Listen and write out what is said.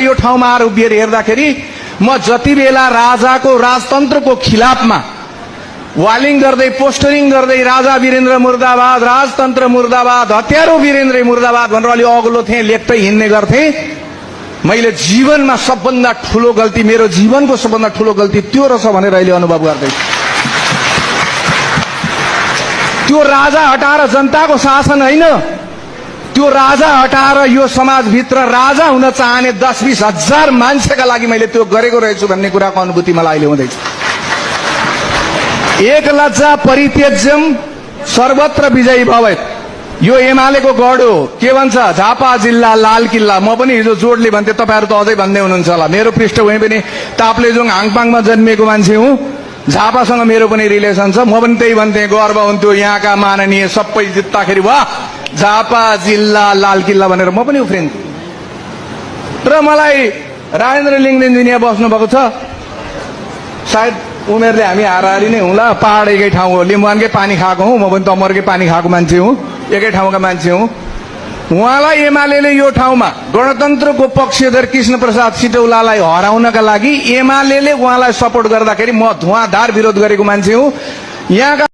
यो ठाउँमा आएर उभिएर हेर्दाखेरि म जति बेला राजाको राजतन्त्रको खिलाफमा वालिङ गर्दै पोस्टरिङ गर्दै राजा वीरेन्द्र मुर्दाबाद, राजतन्त्र मुर्दाबाद, हत्यारो वीरेन्द्र मुर्दाबाद भनेर अलि अग्लो थिएँ, लेख्दै हिँड्ने गर्थे। मैले जीवनमा सबभन्दा ठूलो गल्ती, मेरो जीवनको सबभन्दा ठूलो गल्ती त्यो रहेछ भनेर अहिले अनुभव गर्दैछु। त्यो राजा हटाएर जनताको शासन होइन, त्यो राजा हटाएर यो समाजभित्र राजा हुन चाहने 10-20 हजार मान्छेका लागि मैले त्यो गरेको रहेछु भन्ने कुराको अनुभूति मलाई अहिले हुँदैछ। एक लज्जा परित्यज्यम सर्वत्र विजयी भवेत्, यो एमालेको गढ हो। के भन्छ? झापा जिल्ला लाल किल्ला। म पनि हिजो जोडले भन्थे, तपाईहरु त अझै भन्दै हुनुहुन्छ होला। मेरो पृष्ठभूमि पनि ताप्लेजुङ हाङपाङमा जन्मिएको मान्छे हुँ, झापासँग मेरो पनि रिलेसन छ। म पनि त्यही भन्थे, गर्व हुन्थ्यो यहाँका माननीय सबै जित्दाखेरि, वाह झापा जिल्ला लाल किल्ला भनेर म पनि उफ्रिन्थेँ। र मलाई राजेन्द्र लिङ्गदेनजी यहाँ बस्नु भएको छ, सायद उमेरले हामी हाराहारी नै हुँला। पहाड एकै ठाउँ हो, लिम्बुवानकै पानी खाएको हुँ, म पनि तमरकै पानी खाएको मान्छे हुँ, एकै ठाउँका मान्छे हुँ। उहाँलाई एमालेले यो ठाउँमा गणतन्त्रको पक्षधर कृष्ण प्रसाद सिटौलालाई हराउनका लागि एमालेले उहाँलाई सपोर्ट गर्दाखेरि म धुवाधार विरोध गरेको मान्छे हुँ। यहाँका